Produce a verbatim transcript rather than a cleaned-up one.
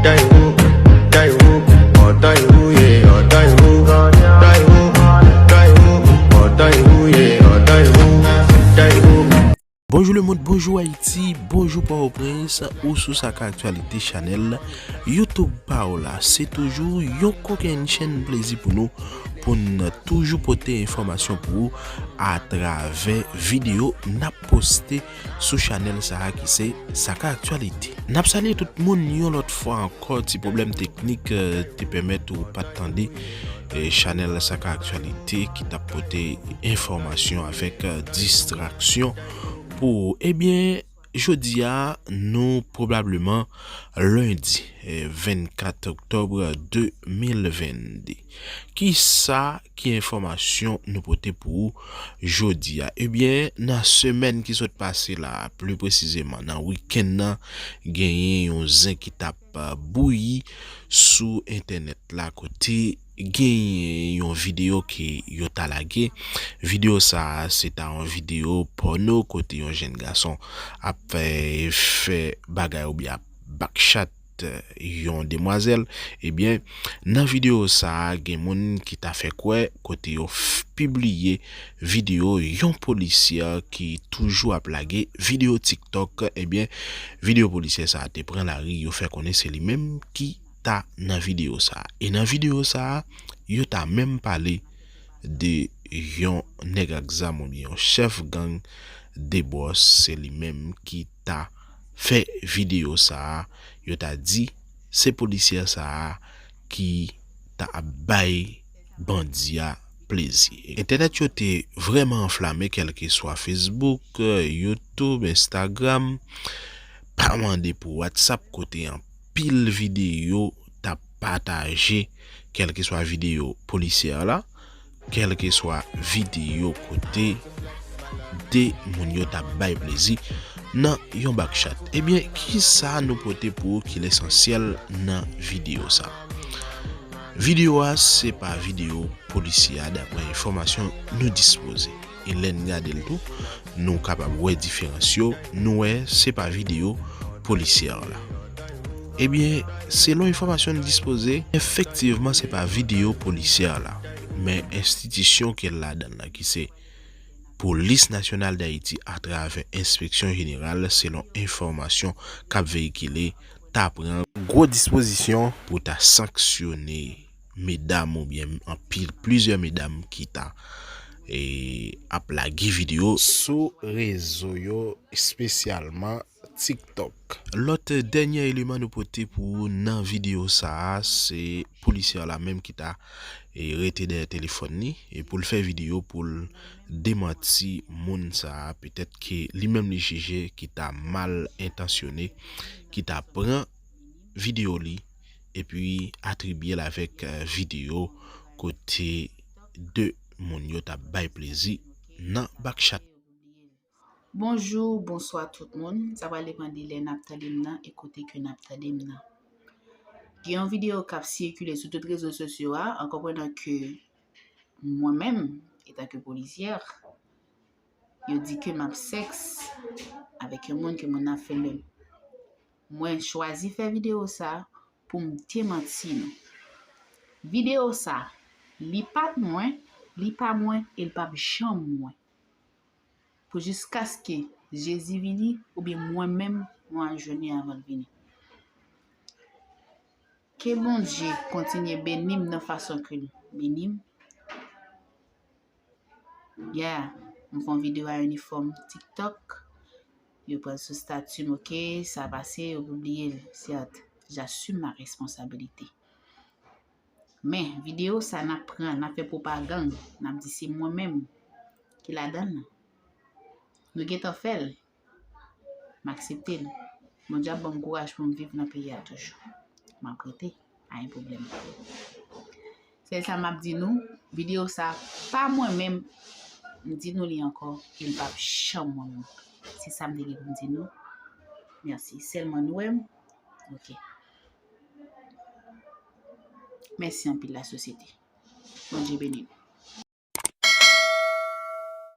Taiwo, Taiwo, oh Taiwo, yeah, oh Taiwo, Taiwo, Taiwo, oh Taiwo, yeah, oh Taiwo, Taiwo. Bonjou lemonn, bonjou Ayiti, bonjou Pòtoprens, ou sou Sa Ka Aktyalite chanèl YouTube pa w la. Se toujou yon kokennchenn plezi pou nou, pou n toujou pote enfòmasyon pou ou atravè videyo n ap poste sou chanèl sa a ki se Sa Ka Aktyalite. N ap salye tout moun yon lòt fwa ankò, ti pwoblèm teknik, eh, te pèmèt ou pa t tande, eh, chanèl Sa Ka Aktyalite ki t ap pote enfòmasyon avèk, eh, distraksyon pou ou. Ebyen, jodi a, nou pwobableman lendi, eh, vennkat oktòb de mil vennde. Kisa, ki enfòmasyon nou pote pou ou jodi a? Ebyen, nan semèn ki sot pase la, pli presizeman nan wikenn nan, genyen yon zen ki t ap, eh, bouyi sou entènèt la, kote genyen yon videyo ke yo ta lage. Videyo sa a, se ta yon videyo pòno kote yon jèn gason ap, eh, fè bagay oubyen ap bakchat, eh, yon demwazèl. Ebyen, nan videyo sa a, gen moun ki ta fè kwè kote yo f-, pibliye videyo yon polisyè ki toujou ap lage videyo TikTok. Ebyen, videyo polisyè sa a te pran lari, yo fè konnen se li menm ki ta nan videyo sa a. E nan videyo sa a, yo ta menm pale de yon nèg ak zam oubyen yon chèf gang debòs, se li menm ki ta fè videyo sa a. Yo ta di se polisyè sa a ki ta ap bay bandi a plezi. Entènèt yo te vrèman anflame, kèlkeswa Facebook, YouTube, Instagram, pa mande pou WhatsApp, kote anpil videyo t ap pataje, kèlkeswa videyo polisyè la, kèlkeswa videyo kote de moun yo t ap bay plezi nan yon bakchat. Ebyen, kisa nou pote pou ou ki lesansyèl nan videyo sa? Videyo a, se pa videyo polisyè a, daprè enfòmasyon nou dispoze. E lè n gade l tou, nou kapab wè diferans yo, nou wè se pa videyo polisyè la. Ebyen, selon enfòmasyon n dispoze, efektivman, se pa videyo polisyè la, men enstitisyon ke l ladan l la, ki se Polis Nasyonal d Ayiti, atravè Enspeksyon Jeneral, selon enfòmasyon k ap veyikile, ta pran gwo dispozisyon pou ta sanksyone medam oubyen anpil, plizyè medam ki ta, e, ap lage videyo sou rezo yo, espesyalman TikTok. Lòt dènye eleman nou pote pou ou nan videyo sa a, se polisyè la menm ki ta, e, rete dèyè telefòn li, e pou l fè videyo pou l demanti moun sa a, petèt ke li menm li jije ki ta mal entansyone, ki ta pran videyo li epi atribye l avèk, eh, videyo kote de moun yo t ap bay plezi nan bakchat. Bonjou, bonswa tout moun. Sa pral depann de lè n ap tande m nan e kote ke n ap tande m nan. Gen yon videyo k ap sikile sou tout rezo sosyo a, an konprenan ke mwen menm, etanke polisyè, yo di ke m ap sèks avèk yon moun ke moun nan ap filme m. Mwen chwazi fè videyo sa pou m demanti nou. Videyo sa, li pa t mwen, li pa mwen e l p ap janm mwen. Pou jiskaske Jezi vini oubyen mwen menm mwen al jwenn li avan l vini. Ke Bondye kontinye beni m nan fason ke l beni m. Yeah, m fè yon videyo a inifòm TikTok. Yo pran l sou stati m, oke, sa pase, yo pibliye l. Certes, j'assume ma responsabilité. Men, videyo sa n ap pran, n ap fè pwopagann, n ap di se mwen menm ki ladan l. Nou gentan fè l. M aksepte l. Bondye ap ban m kouraj pou m viv nan peyi a toujou. M ap rete, pa gen pwoblèm. Sèl sa m ap di nou, videyo sa pa mwen menm m di nou li ankò, e l p ap janm mwen menm. Se sa m te gen pou m di nou. Mèsi. Sèlman nou wè m? Oke. Mèsi anpil lasosyete. Bondye beni nou.